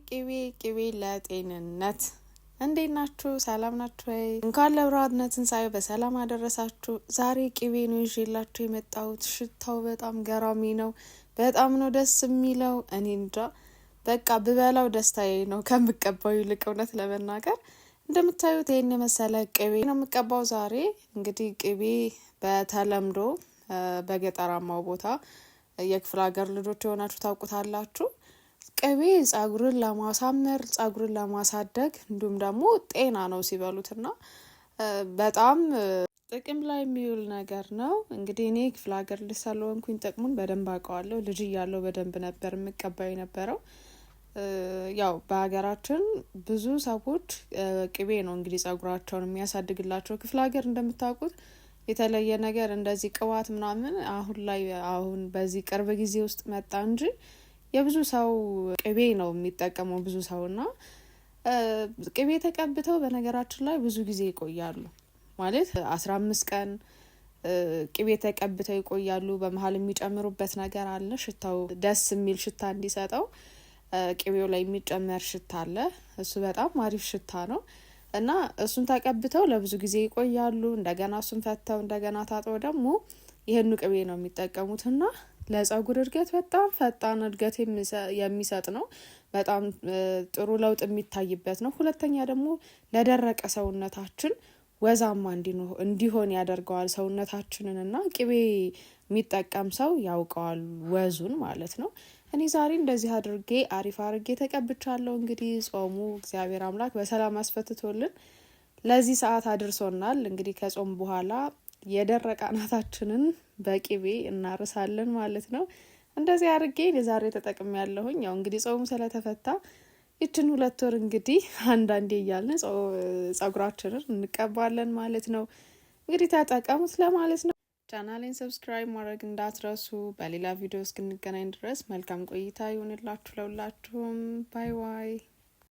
ቅቤ ቅቤ ለጤንነት። እንዴት ናችሁ? ሰላም ናችሁ ወይ? እንኳን ለብርሃነ ትንሣኤው በሰላም አደረሳችሁ። ዛሬ ቅቤ ነው ይዤላችሁ የመጣሁት። ሽታው በጣም ገራሚ ነው። በጣም ነው ደስ የሚለው። እኔ እንጃ በቃ ብበላው ደስታዬ ነው ከምቀባው ይልቅ እውነት ለመናገር። እንደምታዩት ይህን የመሰለ ቅቤ ነው የምቀባው ዛሬ። እንግዲህ ቅቤ በተለምዶ በገጠራማው ቦታ የክፍለ ሀገር ልጆች የሆናችሁ ታውቁታላችሁ። ቅቤ ጸጉርን ለማሳመር፣ ጸጉርን ለማሳደግ እንዲሁም ደግሞ ጤና ነው ሲበሉትና በጣም ጥቅም ላይ የሚውል ነገር ነው። እንግዲህ እኔ ክፍለ ሀገር ልጅ ስለሆንኩኝ ጥቅሙን በደንብ አውቀዋለሁ። ልጅ እያለሁ በደንብ ነበር የምቀባው የነበረው። ያው በሀገራችን ብዙ ሰዎች ቅቤ ነው እንግዲህ ጸጉራቸውን የሚያሳድግላቸው። ክፍለ ሀገር እንደምታውቁት የተለየ ነገር እንደዚህ ቅባት ምናምን አሁን ላይ አሁን በዚህ ቅርብ ጊዜ ውስጥ መጣ እንጂ የብዙ ሰው ቅቤ ነው የሚጠቀመው ብዙ ሰው። እና ቅቤ ተቀብተው በነገራችን ላይ ብዙ ጊዜ ይቆያሉ። ማለት 15 ቀን ቅቤ ተቀብተው ይቆያሉ። በመሀል የሚጨምሩበት ነገር አለ፣ ሽታው ደስ የሚል ሽታ እንዲሰጠው ቅቤው ላይ የሚጨመር ሽታ አለ። እሱ በጣም አሪፍ ሽታ ነው እና እሱን ተቀብተው ለብዙ ጊዜ ይቆያሉ። እንደገና እሱን ፈተው እንደገና ታጥበው ደግሞ ይህኑ ቅቤ ነው የሚጠቀሙትና ለጸጉር እድገት በጣም ፈጣን እድገት የሚሰጥ ነው። በጣም ጥሩ ለውጥ የሚታይበት ነው። ሁለተኛ ደግሞ ለደረቀ ሰውነታችን ወዛማ እንዲሆን ያደርገዋል ሰውነታችንን እና ቅቤ የሚጠቀም ሰው ያውቀዋል ወዙን ማለት ነው። እኔ ዛሬ እንደዚህ አድርጌ አሪፍ አድርጌ ተቀብቻለሁ። እንግዲህ ጾሙ እግዚአብሔር አምላክ በሰላም አስፈትቶልን ለዚህ ሰዓት አድርሶናል። እንግዲህ ከጾም በኋላ የደረቀ አናታችንን በቅቤ እናርሳለን ማለት ነው። እንደዚህ አድርጌ የዛሬ ተጠቅሜ ያለሁኝ ያው እንግዲህ ጾሙ ስለተፈታ ይችን 2 ወር እንግዲህ አንዳንዴ እያልን ጸጉራችንን እንቀባለን ማለት ነው። እንግዲህ ተጠቀሙት ለማለት ነው። ቻናሌን subscribe ማድረግ እንዳትረሱ። በሌላ ቪዲዮ እስክንገናኝ ድረስ መልካም ቆይታ ይሁንላችሁ ለሁላችሁም። Bye bye።